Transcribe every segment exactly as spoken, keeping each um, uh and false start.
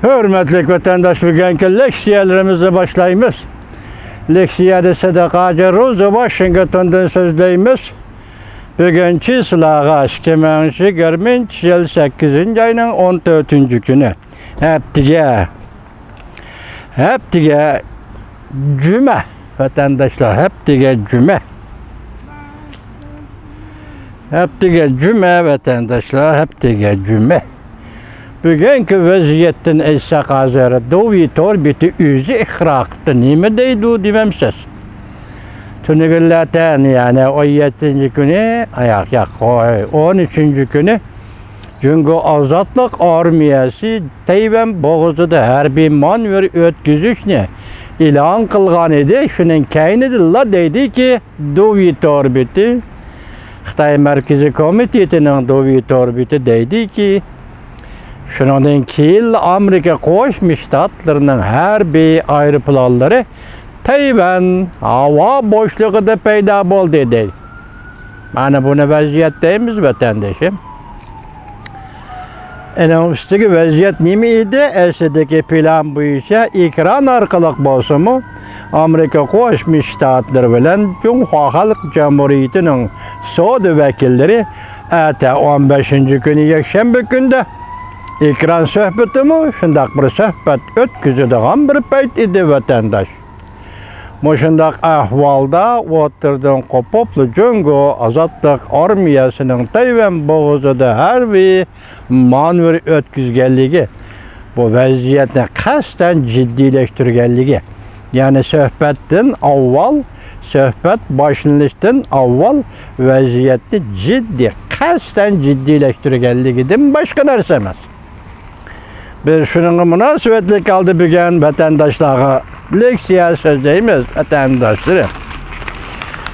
ھۆرمەتلىك ۋەتەنداش، بۈگۈنكى لېكسىيەلىرىمىزنى باشلايمىز. لېكسىيەدە سىدىق ھاجى روزى ۋاشىنگتوندىن سۆزلەيمىز. بۈگۈن چىسلاغا ئىككى مىڭ يىگىرمىنچى يىل سەككىزىنچى ئاينىڭ ئون تۆتىنچى كۈنى. ھەپتىگە، ھەپتىگە جۈمە، ۋەتەنداشلار، ھەپتىگە جۈمە. ھەپتىگە جۈمە، ۋەتەنداشلار، ھەپتىگە جۈمە. بۈگۈنكى ۋەزىيەتتىن ئېيتساق، ھازىر دوۋى تور بېتى ئۆزى ئىقرار قىپتۇ. نېمە دەيدۇ دېمەمسىز؟ تۈنۈگۈنلەتەن، يەنى ئون يەتتىنچى كۈنى، ئاياق، ياق، قوي، ئون ئۈچىنچى كۈنى جۇڭگو ئازادلىق ئارمىيەسى تەيۋەن بوغۇزىدا ھەربىي مانېۋىر ئۆتكۈزۈشنى ئېلان قىلغان ئىدى. شۇنىڭ كەينىدىنلا دەيدىكى، دوۋى تور بېتى، خىتاي مەركىزىي كومىتېتىنىڭ دوۋى تور بېتى دەيدىكى، شۇنىڭدىن كېيىنلا ئامېرىكا قوشما شتاتلىرىنىڭ ھەربىي ئايروپىلانلىرى تەيۋەن ھاۋا بوشلۇقىدا پەيدا بولدى، دەيدۇ. مانا بۇنى ۋەزىيەت دەيمىز، ۋەتەندىشىم. ئېنىڭ ئۈستىگە ۋەزىيەت نېمە ئىدى؟ ئەسلىدىكى پىلان بويىچە ئېكران ئارقىلىق بولسىمۇ، ئامېرىكا قوشما شتاتلىرى بىلەن جۇڭخۇا خەلق جۇمھۇرىيىتىنىڭ سودا ۋەكىللىرى ئەتە ئون بەشىنچى كۈنى يەكشەنبە كۈندە ئېكران سۆھبىتىمۇ، شۇنداق بىر سۆھبەت ئۆتكۈزىدىغان بىر پەيت ئىدى، ۋەتەنداش. مۇشۇنداق ئەھۋالدا ئوتتۇرىدىن قوپۇپلا جۇڭگو ئازادلىق ئارمىيەسىنىڭ تەيۋەن بوغۇزىدا ھەربىي مانېۋىر ئۆتكۈزگەنلىكى، بۇ ۋەزىيەتنى قەستەن جىددىيلەشتۈرگەنلىكى، يەنى سۆھبەتتىن ئاۋۋال، سۆھبەت باشلىنىشتىن ئاۋۋال ۋەزىيەتنى جىددىي، قەستەن جىددىيلەشتۈرگەنلىكىدىن باشقا نەرسە ئەمەس. بىز شۇنىڭغا مۇناسىۋەتلىك ھالدا بۈگۈن ۋەتەنداشلارغا لېكسىيە سۆزلەيمىز، ۋەتەنداشلىرىم.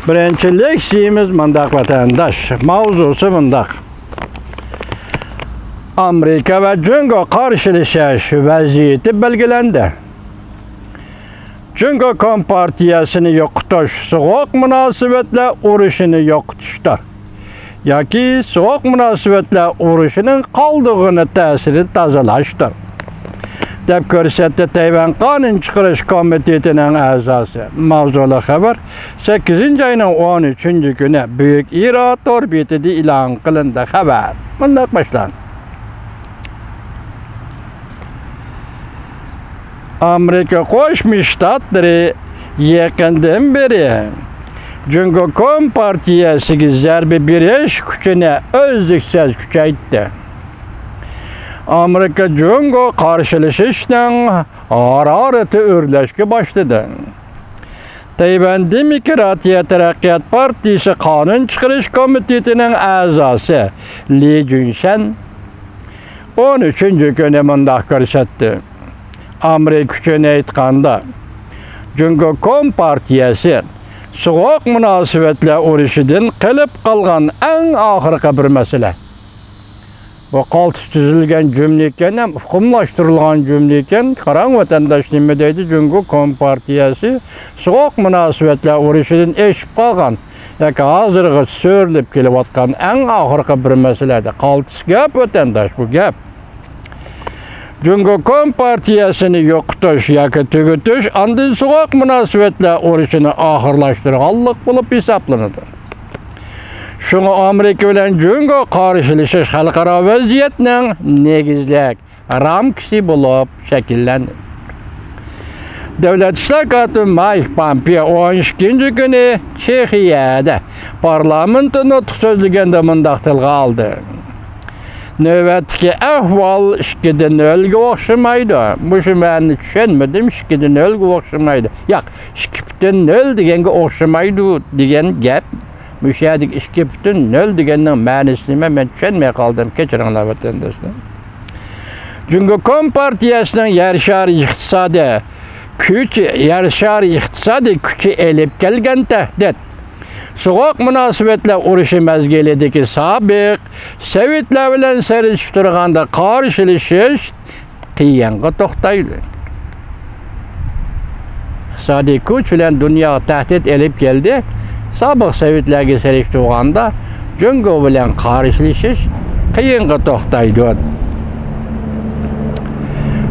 بىرىنچى لېكسىيىمىز مۇنداق، ۋەتەنداش. ماۋزۇسى مۇنداق. ئامېرىكا ۋە جۇڭگو قارشىلىشىش ۋەزىيىتى بەلگىلەندى. جۇڭگو كومپارتىيەسىنى يوقىتىش سوغۇق مۇناسىۋەتلەر ئۇرۇشىنى يوقىتىشتۇر ياكى سوغۇق مۇناسىۋەتلەر ئۇرۇشىنىڭ قالدۇرغىنى تەسىرىنى تازىلاشتۇر، دەپ كۆرسەتتى تەيۋەن قانۇن چىقىرىش كومىتېتىنىڭ ئەزاسى. ماۋزۇلۇق خەۋەر سەككىزىنچى ئاينىڭ ئون ئۈچىنچى كۈنى بۈيۈك ئىرا تور بېتىدە ئېلان قىلىندى. خەۋەر مۇنداق باشلاندى. ئامېرىكا قوشما شتاتلىرى يېقىندىن بېرى جۇڭگو كومپارتىيەسىگە زەربە بېرىش كۈچىنى ئۈزلۈكسىز كۈچەيتتى. ئامېرىكا جۇڭگو قارشىلىشىشنىڭ ھارارىتى ئۆرلەشكە باشلىدى. تەيۋەن دېموكراتىيە تەرەققىيات پارتىيىسى قانۇن چىقىرىش كومىتېتىنىڭ ئەزاسى لى جۈنشەن ئون ئۈچىنچى كۈنى مۇنداق كۆرسەتتى. ئامېرىكا ئۈچۈن ئېيتقاندا، جۇڭگو كومپارتىيەسى سوغۇق مۇناسىۋەتلەر ئۇرۇشىدىن قېلىپ قالغان ئەڭ ئاخىرقى بىر مەسىلە. بۇ قالتىس تۈزۈلگەن جۈملە ئىكەن، ھەم ئۇقۇملاشتۇرۇلغان جۈملە ئىكەن. قاراڭ، ۋەتەنداش نېمە دەيدۇ؟ جۇڭگو كومپارتىيەسى سوغۇق مۇناسىۋەتلەر ئۇرۇشىدىن ئېشىپ قالغان ياكى ھازىرغىچە سۆرىلىپ كېلىۋاتقان ئەڭ ئاخىرقى بىر مەسىلە دە. قالتىس گەپ، ۋەتەنداش، بۇ گەپ. جۇڭگو كومپارتىيەسىنى يوقىتىش ياكى تۈگىتىش ئاندىن سوغۇق مۇناسىۋەتلەر ئۇرۇشىنى ئاخىرلاشتۇرغانلىق بولۇپ ھېسابلىنىدۇ. شۇڭا ئامېرىكا بىلەن جۇڭگو قارشىلىشىش خەلقئارا ۋەزىيەتنىڭ نېگىزلىك رامكىسى بولۇپ شەكىللەندى. دۆلەت ئىشلار كاتىپى مايك پامپېئو ئون ئىككىنچى كۈنى چېخىيەدە پارلامېنتتا نۇتۇق سۆزلىگەندە مۇنداق تىلغا ئالدى. نۆۋەتتىكى ئەھۋال ئىككىدە نۆلگە ئوخشىمايدۇ. مۇشۇ مەنىنى چۈشەنمىدىم، ئىككىدە نۆلگە ئوخشىمايدۇ. ياق، ئىككى پۈتۈن نۆل دېگەنگە ئوخشىمايدۇ دېگەن گەپ. مۇشۇ يەردىكى ئىككى پۈتۈن نۆل دېگەننىڭ مەنىسى نېمە؟ مەن چۈشەنمەي قالدىم. كەچۈرۈڭلار، ۋەتەنداشلار. جۇڭگو كومپارتىيەسىنىڭ يەر شارى ئىقتىسادىي كۈچى، يەر شارى ئىقتىسادىي كۈچى ئېلىپ كەلگەن تەھدىت، سوغۇق مۇناسىۋەتلەر ئۇرۇشى مەزگىلىدىكى سابىق سوۋېتلار بىلەن سېلىشتۇرغاندا قارشىلىشىش قىيىنغا توختايدۇ. ئىقتىسادىي كۈچ بىلەن دۇنياغا تەھدىت ئېلىپ كەلدى. سابىق سوۋېتلارغا سېلىشتۇرغاندا جۇڭگو بىلەن قارشىلىشىش قىيىنغا توختايدۇ.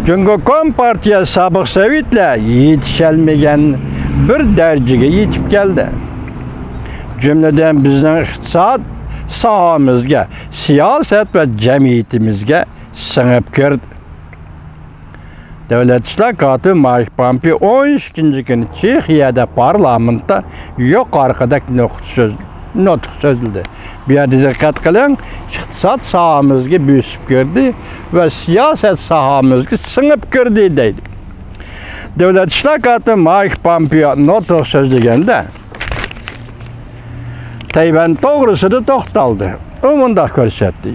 جۇڭگو كومپارتىيە سابىق سوۋېتلار يېتىشەلمىگەن بىر دەرىجىگە يېتىپ كەلدى. جۈملىدىن بىزنىڭ ئىقتىساد ساھەمىزگە، سىياسەت ۋە جەمئىيىتىمىزگە سىڭىپ كىردى. دۆلەت ئىشلار كاتىپى مايك پومپېئو ئون ئىككىنچى كۈنى چېخىيەدە پارلامېنتتا يۇقىرىقىدەك نۇقتا سۆز-، نۇتۇق سۆزلىدى. بۇ يەردە دىققەت قىلىڭ، ئىقتىساد ساھەمىزگە بۆسۈپ كىردى ۋە سىياسەت ساھەمىزگە سىڭىپ كىردى دەيدۇ. دۆلەت ئىشلار كاتىپى مايك پومپېئو نۇتۇق سۆزلىگەندە، تەيۋەن توغرىسىدا توختالدى. ئۇ مۇنداق كۆرسەتتى: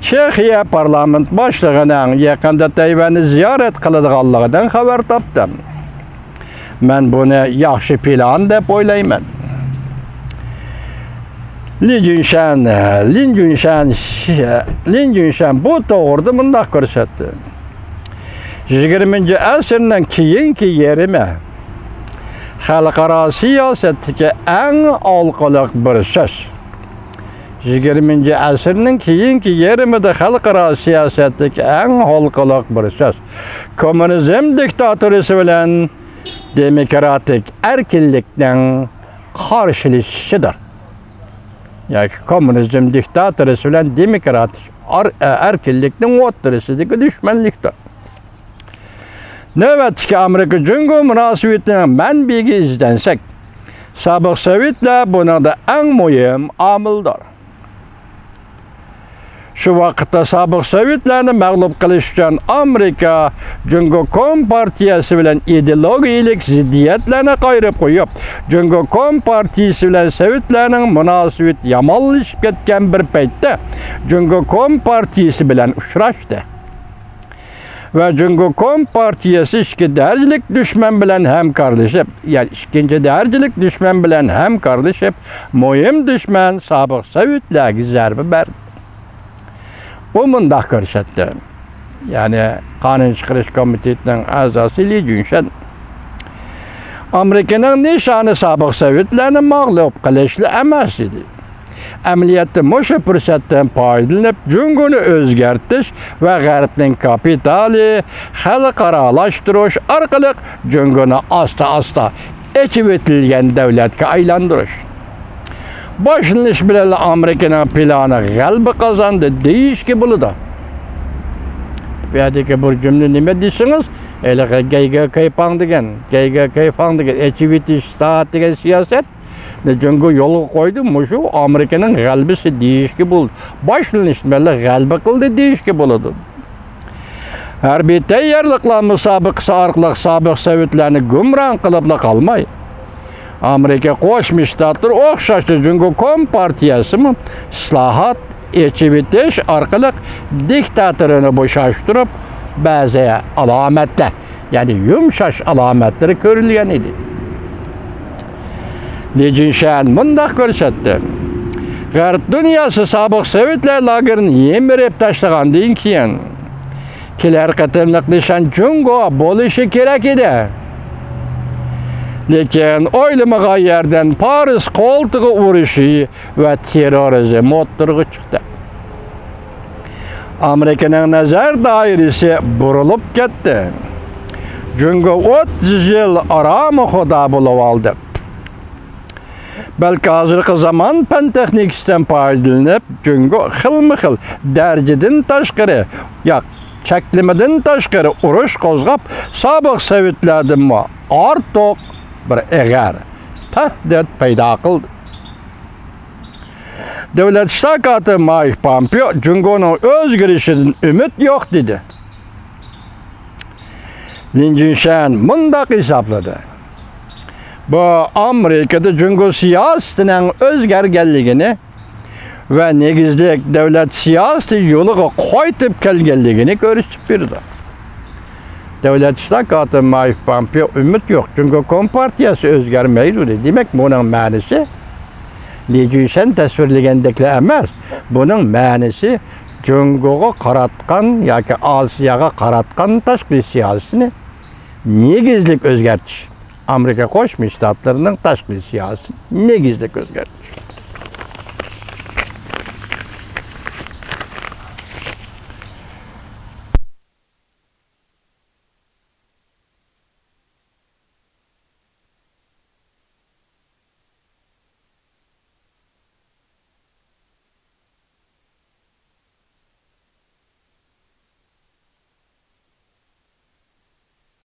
چېخىيە پارلامېنت باشلىقىنىڭ يېقىندا تەيۋەننى زىيارەت قىلىدىغانلىقىدىن خەۋەر تاپتىم. مەن بۇنى ياخشى پىلان دەپ ئويلايمەن. لى جۈنشەن، لىن جۈنشەن، لىن جۈنشەن بۇ توغرىدا مۇنداق كۆرسەتتى: يىگىرمىنچى ئەسىرنىڭ كېيىنكى يېرىمى خەلقئارا سىياسەتتىكى ئەڭ ھالقىلىق بىر سۆز. يىگىرمىنچى ئەسىرنىڭ كېيىنكى يېرىمىدا خەلقئارا سىياسەتتىكى ئەڭ ھالقىلىق بىر سۆز. كوممۇنىزم دىكتاتورىسى بىلەن دېموكراتىك ئەركىنلىكنىڭ قارشىلىشىشىدۇر. ياكى كوممۇنىزم دىكتاتورىسى بىلەن دېموكراتىك ئار-، ئەركىنلىكنىڭ ئوتتۇرىسىدىكى دۈشمەنلىكتۇر. نۆۋەتتىكى ئامېرىكا جۇڭگو مۇناسىۋىتىنىڭ مەنبىيىگە ئىزدەنسەك، سابىق سوۋېتلار بۇنىڭدا ئەڭ مۇھىم ئامىلدۇر. شۇ ۋاقىتتا سابىق سوۋېتلارنى مەغلۇپ قىلىش ئۈچۈن ئامېرىكا جۇڭگو كومپارتىيەسى بىلەن ئىدېئولوگىيەلىك زىددىيەتلەرنى قايرىپ قويۇپ، جۇڭگو كومپارتىيەسى بىلەن سوۋېتلارنىڭ مۇناسىۋىتى يامانلىشىپ كەتكەن بىر پەيتتە جۇڭگو كومپارتىيەسى بىلەن ئۇچراشتى. ۋە جۇڭگو كومپارتىيەسى ئىككى دەرىجىلىك دۈشمەن بىلەن ھەمكارلىشىپ، يەنى ئىككىنچى دەرىجىلىك دۈشمەن بىلەن ھەمكارلىشىپ، مۇھىم دۈشمەن سابىق سوۋېتلارغا زەربە بەردى. ئۇ مۇنداق كۆرسەتتى، يەنى قانۇن چىقىرىش كومىتېتىنىڭ ئەزاسى لى جۈنشەن، ئامېرىكىنىڭ نىشانى سابىق سوۋېتلارنى مەغلۇپ قىلىشلا ئەمەس ئىدى. ئەمەلىيەتتە مۇشۇ پۇرسەتتىن پايدىلىنىپ، جۇڭگونى ئۆزگەرتىش ۋە غەربنىڭ كاپىتالى خەلقئارالاشتۇرۇش ئارقىلىق جۇڭگونى ئاستا-ئاستا ئېچىۋېتىلگەن دۆلەتكە ئايلاندۇرۇش. باشلىنىش بىلەنلا ئامېرىكىنىڭ پىلانى غەلىبە قازاندى دېيىشكە بولىدۇ. بۇ يەردىكى بىر جۈملە نېمە دېسىڭىز، ھېلىقى گەيگې كېيپاڭ دېگەن، گەيگې كېيپاڭ دېگەن ئېچىۋېتىش ئىسلاھات دېگەن سىياسەت جۇڭگو يولغا قويدى، مۇشۇ ئامېرىكىنىڭ غەلىبىسى دېيىشكە بولىدۇ. باشلىنىش بىلەنلا غەلىبە قىلدى دېيىشكە بولىدۇ. ھەربىي تەييارلىقلار مۇسابىقىسى ئارقىلىق سابىق سوۋېتلارنى گۇمران قىلىپلا قالماي، ئامېرىكا قوشما شتاتلىرى ئوخشاشلا جۇڭگو كومپارتىيەسىمۇ ئىسلاھات، ئېچىۋېتىش ئارقىلىق دىكتاتورنى بوشاشتۇرۇپ، بەزى ئالامەتلەر، يەنى يۇمشاش ئالامەتلىرى كۆرۈلگەن ئىدى. لى جۈنشەن مۇنداق كۆرسەتتى: غەرب دۇنياسى سابىق سوۋېتلار لاگېرىنى يىمىرىپ تاشلىغاندىن كېيىن، كېلەر قېتىملىق نىشان جۇڭگو بولۇشى كېرەك ئىدى. لېكىن ئويلىمىغان يەردىن پارس قولتۇقى ئۇرۇشى ۋە تېررورىزم ئوتتۇرىغا چىقتى. ئامېرىكىنىڭ نەزەر دائىرىسى بۇرۇلۇپ كەتتى. جۇڭگو ئوتتۇز يىل ئارامىخۇدا بولۇۋالدى. بەلكى ھازىرقى زامان پەن تېخنىكىسىدىن پايدىلىنىپ، جۇڭگو خىلمۇ خىل دەرىجىدىن تاشقىرى، ياق، چەكلىمىدىن تاشقىرى ئۇرۇش قوزغاپ، سابىق سوۋېتلاردىنمۇ ئارتۇق بىر ئېغىر تەھدىت پەيدا قىلدى. دۆلەت ئىشلار كاتىپى مايك پومپېئو جۇڭگونىڭ ئۆزگىرىشىدىن ئۈمىد يوق دېدى. لىن جۈنشەن مۇنداق ھېسابلىدى: بۇ ئامېرىكىدا جۇڭگو سىياسىتىنىڭ ئۆزگەرگەنلىكىنى ۋە نېگىزلىك دۆلەت سىياسىتى يولىغا قايتىپ كەلگەنلىكىنى كۆرسىتىپ بېرىدۇ. دۆلەت ئىشلار كاتىپى مايك پومپېئو ئۈمىد يوق، جۇڭگو كومپارتىيەسى ئۆزگەرمەيدۇ دېدى. دېمەك، بۇنىڭ مەنىسى لى جۈنشەن تەسۋىرلىگەندەكلا ئەمەس، بۇنىڭ مەنىسى جۇڭگوغا قاراتقان ياكى ئاسىياغا قاراتقان تاشقى سىياسىتىنى نېگىزلىك ئۆزگەرتىش، ئامېرىكا قوشما شتاتلىرىنىڭ تاشقى سىياسىتىنى نېگىزلىك ئۆزگەرتىش.